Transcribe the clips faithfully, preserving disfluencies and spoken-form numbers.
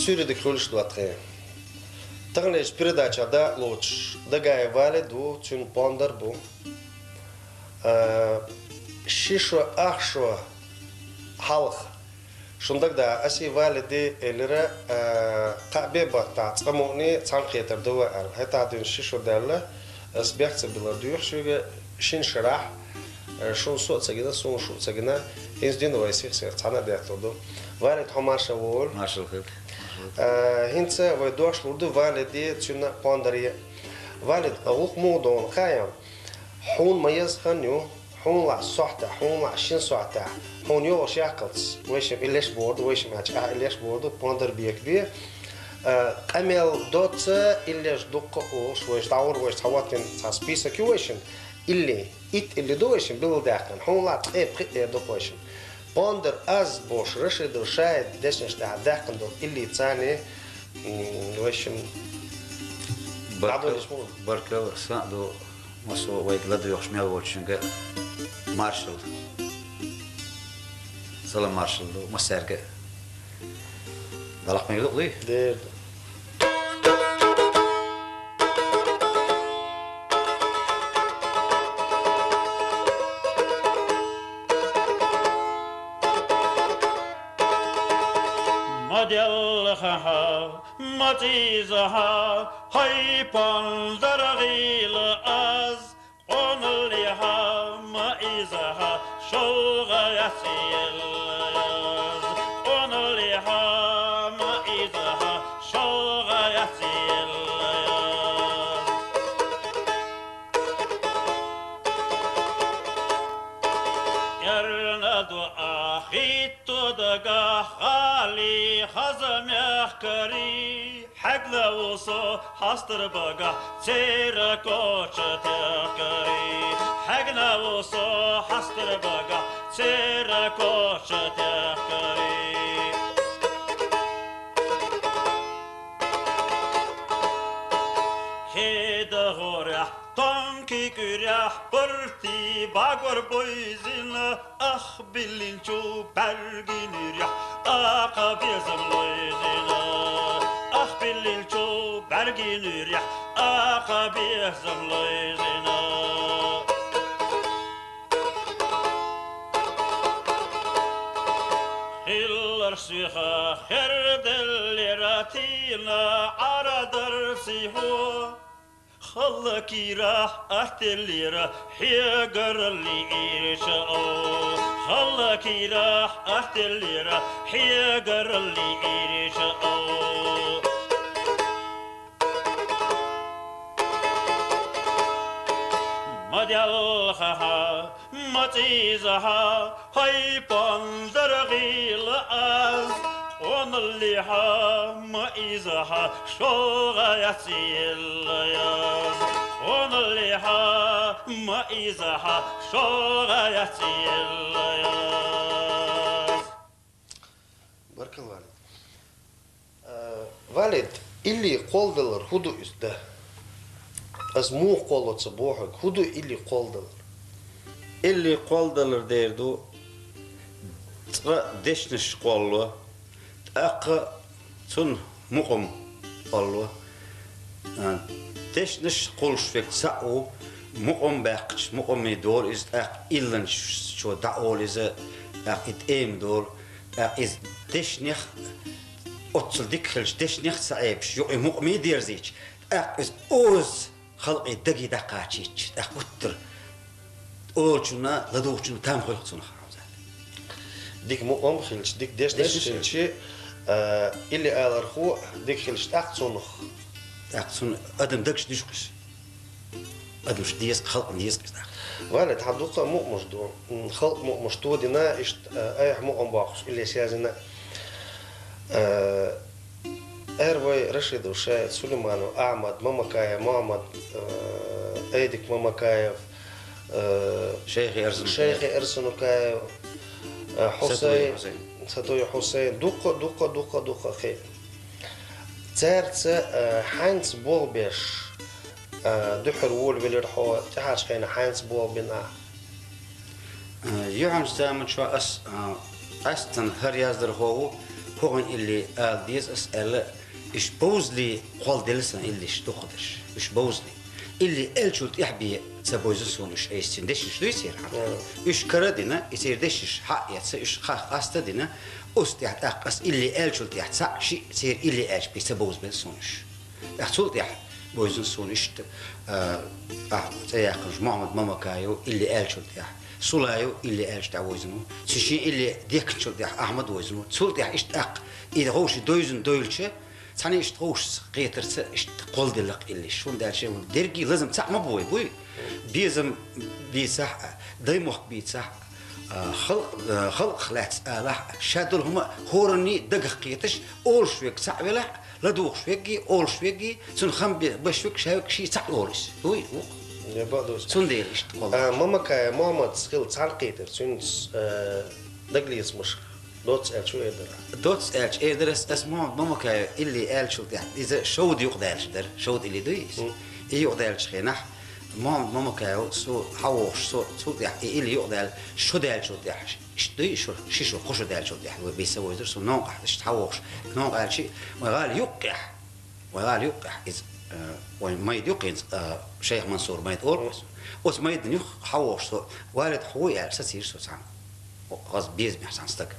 Суьйре дика хуьлда шун, доттагӀий. Таханлерча передача дакъа лоацаш Дагаев Валид ва, цуьнан пондар бу. Э, ши шо, ах шо хьалха шун дагадоагӀа, аса Валида элира, э, кхаъ бе баттахь цкъа мукъане цхьаьнакхетар ду вай аьлла. ХӀетахь дуьйна ши шо даьлла, ас бехк ца биллар доьху шуьга, шина шарахь, э, шуна со а ца гина, суна шу а ца гина, хӀинца дуьйна вай сих-сиха цхьаьна а детталур ду. Валид, хьо марша вогӀийла. Маршалла хила. Э, хӀинца вай дош лур ду Валида, цуьнан пондаре. Валид, гӀуллакх муха ду хьуна, хаьий? Хьуна ма еза хан ю, хьуна лаахь сохьтехь, хьуна лаахь шина сохьтехь, хьуна йогӀуш яккхалц, вайшимма иллеш бохург ду, вайшимма аьлча, ахь иллеш бохург ду, пондар бекабе. Э, къамел доцца иллеш дуккха а олуш, вайша дӀагӀур, вайша цхьа хӀоттийна цхьа список ю вайшинна, илли, итт илли ду вайшинна билгалдаьккхина, хьуна лаахь ткъе пхиъ эр ду-кх вайшинна. Пондар аз бохуш Рашидов Шаидан дешнаш тӀехь даьккхина долу илли царна, м, вайшимма Баркал-, дӀадолийша ма ву. Баркал, сан а ду, массо а вайга ладоьгӀуш мел волчуьнга маршалла. Салам маршалла ду массаьрга а. Далла мегар ду-кх, дуй? Дера ду. Ма делхахьа, ма цӀийзахьа, хьайн пондар гӀийла аз. Къоналлехьа, ма ийзахьа, шолгӀа яц елла яз. Къоналлехьа, ма ийзахьа, шолгӀа яц елла яз. Эрна ду ахь хӀитто дагахь, гӀали хаза мехкарий. Хьегна ву со хьастар багахь, церан коча техкарий. Хьегна ву со хьастар багахь, церан коча техкарий. Хеда гӀорехь, тонкий куьрехь, партий багор бойзина, ах биллинчу бӀаьргин уьйрехь, акха безам лойзина. Ах биллинчу бӀаьргин уьйрехь, акха безам лойзина. Хилларш сиха херделлера, тийна Ӏарадар сихо. Халла кийрахь аттеллера, хьегаралли ирча о. Халла кийрахь аттеллера, хьегаралли ирча о. Ма делхахьа, ма цӀийзахьа, хьайн пондар гӀийла аз. Къоналлехьа, ма ийзахьа, шолгӀа яц елла яз. Къоналлехьа, ма ийзахьа, шолгӀа яц елла яз. Баркалла, Валид. Э, Валид, илли кхолладалар хӀун ду иза, да? Ас муха кхолло ца боху хьоьга, хӀун ду илли кхолладалар? Илли кхолладалар дер ду, цкъа дешнаш кхолло, тӀаккха цунна мукъам кхолло. А, дешнаш кхуллуш верг цхьаъ ву, мукъам баьккхича, мукъаме долу иза, тӀаккха илланчо дӀаолу иза, тӀаккха и тӀема долу, тӀаккха иза дешнех, оццул дика хилча, дешнех а ца Ӏебаш, юкъе мукъаме а дерзийча, тӀаккха иза оза халкъе даге дӀакхачийча, тӀаккха гуттар олучунна, ладугӀучунна там хуьлу-кх цунах. Дика мукъам хилча, дика дешнаш хилча, а, илли алархо дика хилча, тӀаккха цунах. ТӀаккха цунна адам дагаш дуьсу-кх иза. Адамаш деза-кх, халкъана деза-кх иза тӀаккха. Валид, хьан дуккха а мукъамаш ду. М, халкъа мукъамаш тодина, иштта, а, айхьа мукъам боккхуш, илли язйина. А, Эр вай Рашидов Шаид, Сулейманов Ахьмад, Мамакаев Мохьмад, э, Эдик Мамакаев, э, Шайхи Арсанукаев. Шайхи Арсанукаев, э, Сатуев Хьусайн, Хьусайн. Сатуев Хьусайн, дуккха, дуккха, дуккха, дуккха кхин. Цаьрца, э, хьаьнца болх беш, э, дуьхьал волавелира хьо, тӀаьхьарчу хенахь хьаьнца болх бина ахь? Э, юьхьанчу заманчохь ас, э, къаьсттина хӀара яздархо ву, ХӀокхунна илли ала деза ас аьлла, уьш бовзале кхолладелла сан иллеш дукхадерш. Уьш бовзале. Илли аьллачул тӀехьа бе ца бовзу суна уьш, айса цуьнан дешнаш дуй церан хьан? Мгм. Уьш кара а дина, и церан дешнаш хьа а эцна, уьш хьа къаста а дина, оцу тӀехьа тӀаккха ас илли аьллачул тӀехьа цхьаъ, шиъ церан илли аьлча бе ца бовзабелла суна уьш. ТӀаккха цул тӀехьа вовзана суна иштта, а, ахь цӀе яьккхинчу Мухьаммад Мамакаев илли аьллачул тӀехьа, Сулаев илли аьллачул тӀехьа вовзана ву. Цу шен илли дехкинчул тӀехьа Ахьмад вовзана ву. Цул тӀехьа иштта тӀаккха и гӀовши довзана дойлча, цхьана иштта гӀовшашца, кхетарца иштта кхолладелла-кх иллеш. ХӀунда аьлча дерриге лазам цхьаъ ма бу вай, буй? Безам бийцахь а, даймохк бийцахь а, а, халкъ-, а, халкъах лаьцна алахь а, ша долу хӀума хӀоранний дагах кхеташ, олуш верг цхьаъ велахь а, ладугӀуш верг, олуш верг, цунна хам бе-, беш верг, ша верг, ший цхьаъ олу иза. Дуй, ву-кх. Я бакъ ду иза. Цундела иштта кхолла. А, Мамакаев Мохьмадца хилла цхьаьна кхетар, цуьнца, а, дагалецамаш доцца аьлча шу эр дара? Доцца аьлча эр дара ас, ас Мохьмад Мамакаев илли аьллачул тӀехьа, иза шовда юкъадаьлча дара, шовда илли дуй иза? Мгм. И юкъадаьллачу хенахь, Мохьмад Мамакаев со хьавогӀуш, со цул тӀехьа и илли юкъадаьлла, шо даьллачул тӀехьа, иштта дуй, шо, ши шо, кхо шо даьллачул тӀехьа, вай бийса вовзара со новкъахь, иштта хьавогӀуш, новкъа аьлчи, вай гӀала юккъехь. Вай гӀала юккъехь иза, э, вайн майда юккъе, э, Шайх Мансур майда олу оцу. Оцу майдан юххе хьавогӀуш со, Валид, хьо вуй аьлла, сацийра со цхьаьна. Хаза безамехь цхьана стага.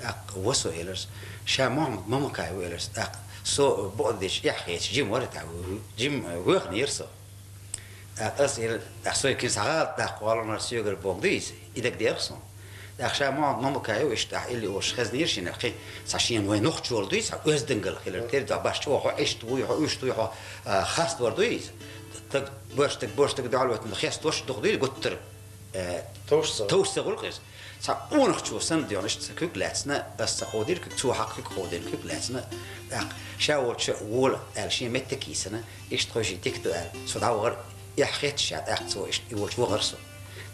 ТӀаккха ва со элира со, ша Мохьмад Мамакаев ву элира со. ТӀаккха со бакъдечу эхь хеташ, жима вара тӀаккха, жима, э, вехнера со. ТӀаккха ас элира, тӀаккха со кхин схьагӀалат даккха гӀоланара соьгара богу дуй иза, и дага деха суна. ТӀаккха ша Мохьмад Мамакаев иштта ахь илли олуш хезнера шена, кхин цхьа шена вайн нохчо волу дуй, цхьа оьздангалла хилира. Тера дуьхьа башха чӀогӀа хьо иштта вуй, хьо уьш дуй, хьо, а, хаставар дуй иза. Стаг, боьрша стаг, боьрша стаг дуьхьал ватана хестош дукха дуй, гуттара, э, товш ца гӀулакх иза. Цхьа къонахчо санна доьгӀна, иштта сан куьг лаьцна, ас ца кховдийра куьг, цо хьакха куьг кховдийна, куьг лаьцна. ТӀаккха ша волчу вола аьлла, шен меттиг йийсина, иштта кхойший дика ду аьлла, со дӀавахара, эхь хетта ша, тӀаккха цо иштта и волчу вахара со.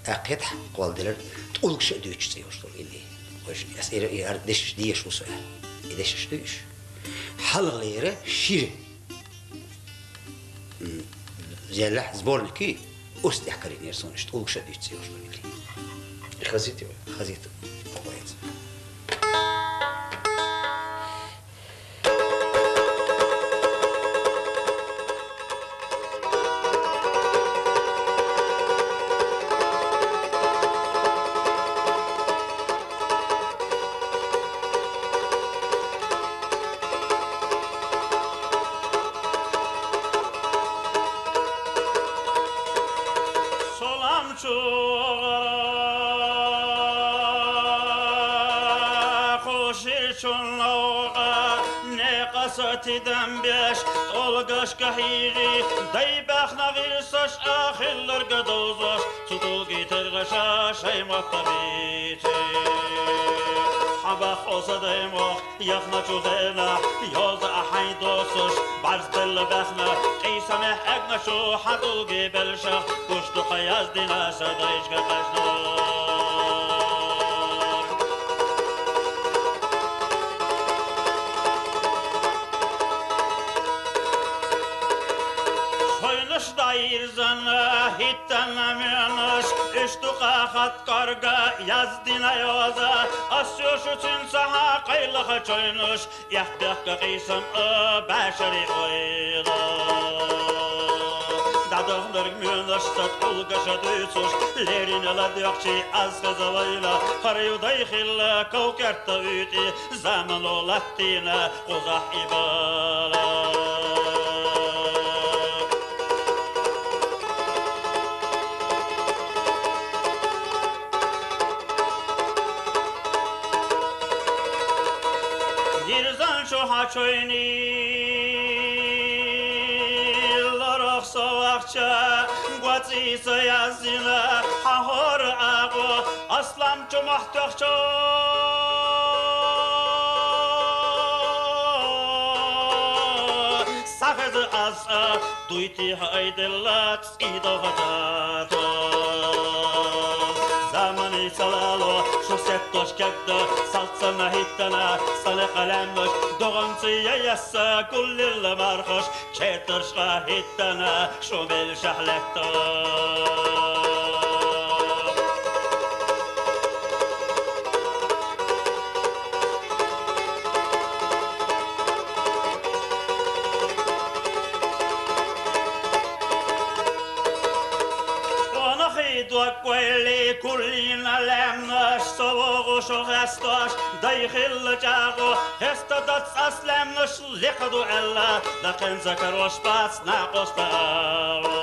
ТӀаккха хӀетахь кхолладелира, ТӀулгаша а дуьйцуш цӀе йолуш долу илли. Кхойший, ас ира, и ара дешнаш дезаш ву со аьлла. И дешнаш дуьйцуш. Хьалхалера шира. М, яьллахь сборник, оцу тӀехь карийнера суна иштта, ТӀулгаша дуьйцу цӀе йолуш ду. И хазийта вай? Хазийта. Хазийта. Салам чугӀара кху ширачун новкъа, некъаса тидам беш, тӀулгашка хьийжи, дай баьхна гӀирсаш а хилларг довзош, цу тӀулгий тергӀаша шайн мотт а бийци. Хьан бах оса даймох, яхначу хенахь, йоза а хьайн доссаш, бӀарзделла баьхна, къийсамехь эгначу хьан тӀулгий белшах, гуш ду хьан яздина сан дайшка кхаьчна. Шойнаш дӀайирзана, хӀиттана муьнаш, уьш ду къахат кӀорга, яздина йоза, ас ю шу цуьнца хьан къайлаха чойнаш, эхь бехка къийсам а баьшари ойла. ДӀадахнарг муьнаш сан тӀулгаша дуьйцуш, леррина ладоьгӀчий аз хеза вайна, хӀара ю дай хилла ков-керта уьйтӀи, замано латтийна кхузахь и бала. Йирзан чу хьан чойни ларах со вахча, гоцӀийца яздина хьан хӀора агӀо, аслам чу мохь тоьхча. Схьахеза аз а, дуй техьа айделла цӀий дохатата. Заманийн салало шу сеттош кегда, салцана хӀиттана, сан лекха лаьмнаш, догӀанца яйасса гуллилла мархаш, четаршка хӀиттана, шу белшахь лаьтта. Лаьмнаш ца вогӀуш хестош, дай хилла чӀагӀо, хеста дац ас лаьмнаш лекха ду аьлла, дакхенца карош бац накъоста агӀо.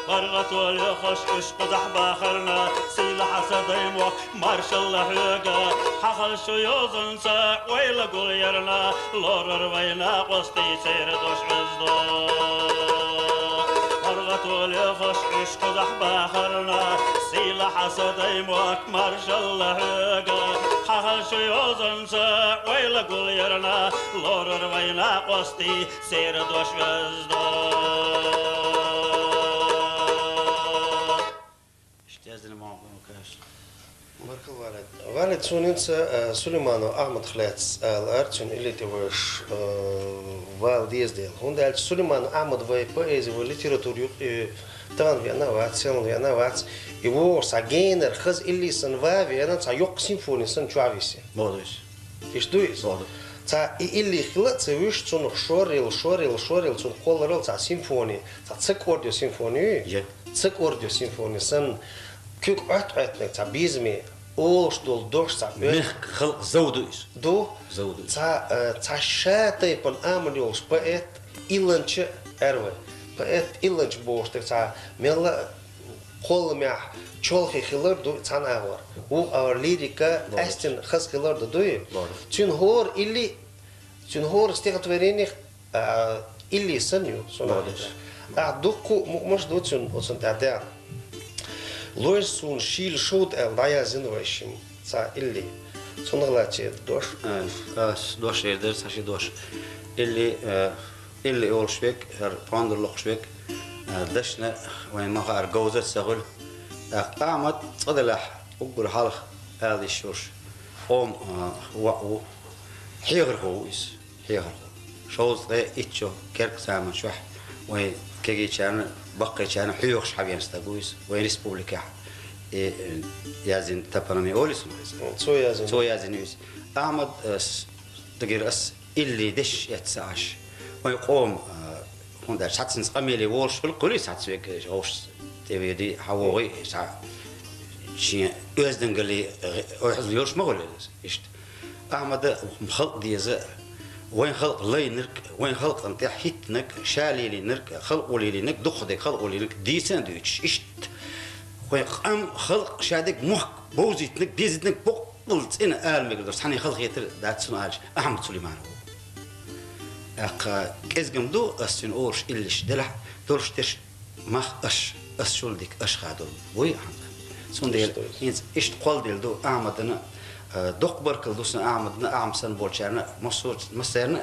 ПаргӀато лоьхуш уьш кхузахь бахарна, сийлахь аса дай мохк маршалла хьоьга, хьахал шу йозанца ойла гулъярна, лорар вай накъостий церан дош веза. ПаргӀато лоьхуш уьш кхузахь бахарна, сийлахь аса дай мохк маршалла хьоьга, хьахал шу йозанца ойла гулъярна, лорар вай накъостий церан дош веза. Иштта яздина ма ву каш. Баркалла, Валид. Валид, суна хӀинца, э, Сулейманов Ахьмадах лаьцна ала ара, цуьнан илли тӀе вайша, э, вала деза дела. ХӀунда аьлча Сулейманов Ахьмад вай поэзи, вай литература юкъе, э, тахана веана вац, селхана веана вац. И вогӀуш цхьа генара хаза илли санна ва а веана, цхьа йоккха симфони санна чохь висина. Боху иза. Иштта ду иза? Боху. Цхьа и илли хила а ца вуьйш, цунах шоръелла, шоръелла, шоръелла, цунах кхолларал цхьа симфони, цхьа ца кӀордо симфони ю? Я. Ца кӀордо симфони санна, куьг Ӏоьтта-Ӏоьттинарг цхьа безаме, олуш долу дош цхьа оьтту. Мехкан халкъан зов ду иза. Ду? Зов ду иза. Цхьа, э, цхьа ша тайпана амал йолуш поэт, илланча аьлла вай. Поэт, илланча бохуш дерг цхьа мелла а кхолламехь чолхе хилар ду цхьана агӀор. Вукху агӀор лирика, боху, къаьстина хаза хилар ду, дуй? Боху. Цуьнан хӀора илли, цуьнан хӀора стихотворених А, илли санна ю, суна хетарехь. Ахь дуккха а мукъамаш ду цуьнан, оцунна тӀехь даьхна. Лойша суна шийла шовда аьлла, дӀаяздина вайшимма цхьа илли. Цунах лаьцна дош. А, ас дош эр дара, цхьа ши дош. Илли, а, илли олуш верг, хӀара тхьондур лохуш верг, а, дашна вайн ма хаара говза а ца хуьлу. ТӀаккха Ахьмад цкъа делахь, уггар хьалха ала йиш йолуш, къоман, а, воӀ ву, хьехархо ву иза. Хьехархо. Шовзткъе итт шо керла заман чохь вайн кегийчарна, баккхийчарна хьоьхуш хьавеана стаг ву иза вайн республикехь. И, э, яздина топонимия олий суна иза? Цо яздина. Цо яздина иза. Ахьмад, э, с-, дагара ас илли дешаш эцна Ӏаш. Вайн къоман, э, хӀунда аьлча цхьацца къамеле волуш хуьлу, кхуьлий цхьацца вега, э, вовшашца тӀеведи, хьан вогӀий, цхьа шен оьздангалле, э, ойхьазло йолуш ма хуьлу иза. Иштта. Ахьмада халкъ деза, вайн халкъ лайнарг, вайн халкъана тӀехь хӀиттинарг, ша лелийнарг, халкъо лелийнарг, дукхахдерг халкъо лелийнарг дийца а дуьйцуш, иштта. Вайн къам, халкъ, шадерг, мохк бовзийтинарг, безийтинарг боккъал цӀена ала мегар долуш, цхьанне халахетар дац цунах аьлча, Ахьмад Сулейманов ву. ТӀаккха кӀезиг-м ду, ас цуьнан олуш иллиш делахь, долуш дерш мах аш, ас шул дика аш хадо вуй хьанна. Цундела хӀинца иштта кхолладелла ду Ахьмадана, э, доккха баркалла ду сан Ахьмадана, Ахьмад санна болчарна, массо-, массарна,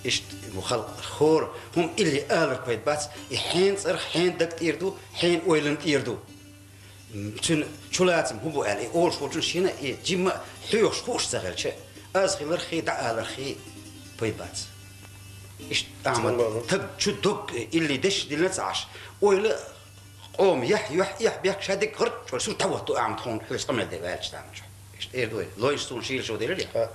иштта ву халкъ хӀора, хӀума илли алар пайда бац, и хьенан цӀарах, хьенан даг тӀера ду, хьенан ойланна тӀера ду. Цуьнан чулацам хӀун бу аьлла, и олуш волчун шена и жимма а хьоьхуш хууш ца хилча, аз хилархий, дӀаалархий пайда бац. Иштта Ахьмад таг чу дог илли дешаш диллина ца Ӏаш, ойла къоман яхь, юьхь, эхь, бехк, шадерг гӀарччо суьрта хьахӀотто Ахьмад хьуна хьоьца къамел де ваьлча тамачохь. Иштта эр ду вай. Лойша суна шийла шовда элира.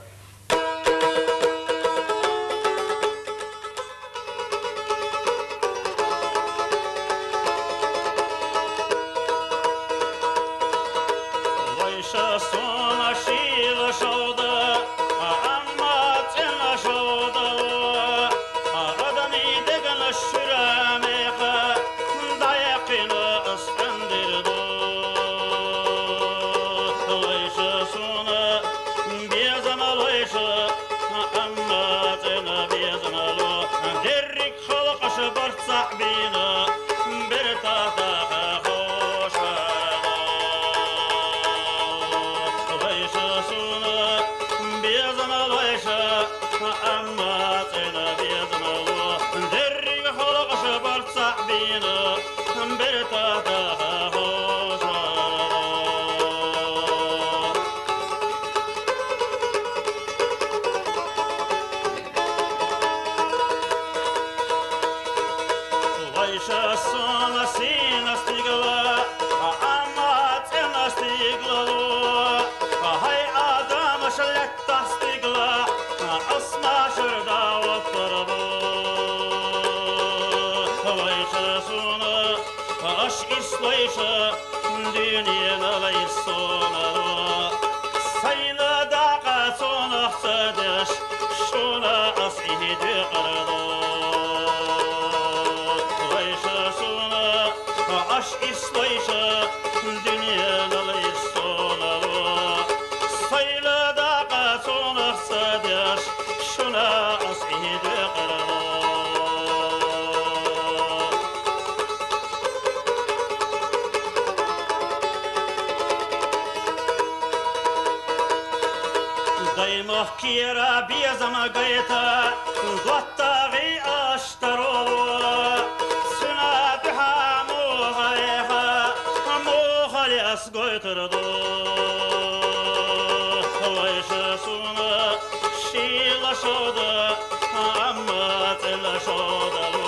Лойша суна шийла шовда, амма цӀена шовда, адамийн деган шуьра меха дӀаяьккхина ас къандир ду. Лойша суна безам лойша, амма цӀена безам ло. Дерриг халкъаш барт цхьаъ бийна, бертахь даха хӀоша. Лойша суна безам лойша, амма цӀена безам ло. Дерриг халкъаш барт цхьаъ бийна, бертахь даха хӀоша. Лойша суна сийна стигала, амма цӀена стигалало. ХӀай адамаш лаьттахь стигала, ас машар дӀаваттар бу. Лойша суна, аш ислой Дунен алай сонало, сайла дакъа цунах цадеш, шуна ас ихиди къардо. Вайша шуна аш ислайша, дунен алай сонало, сайла дакъа цунах цадеш, шуна ас ихиди къардо. Даймах кира безама гайта, гваттагъи аштароло, суна духа мугъайха, мугъали ас гойтардо. Вайша суна шила шода, амма цела шода.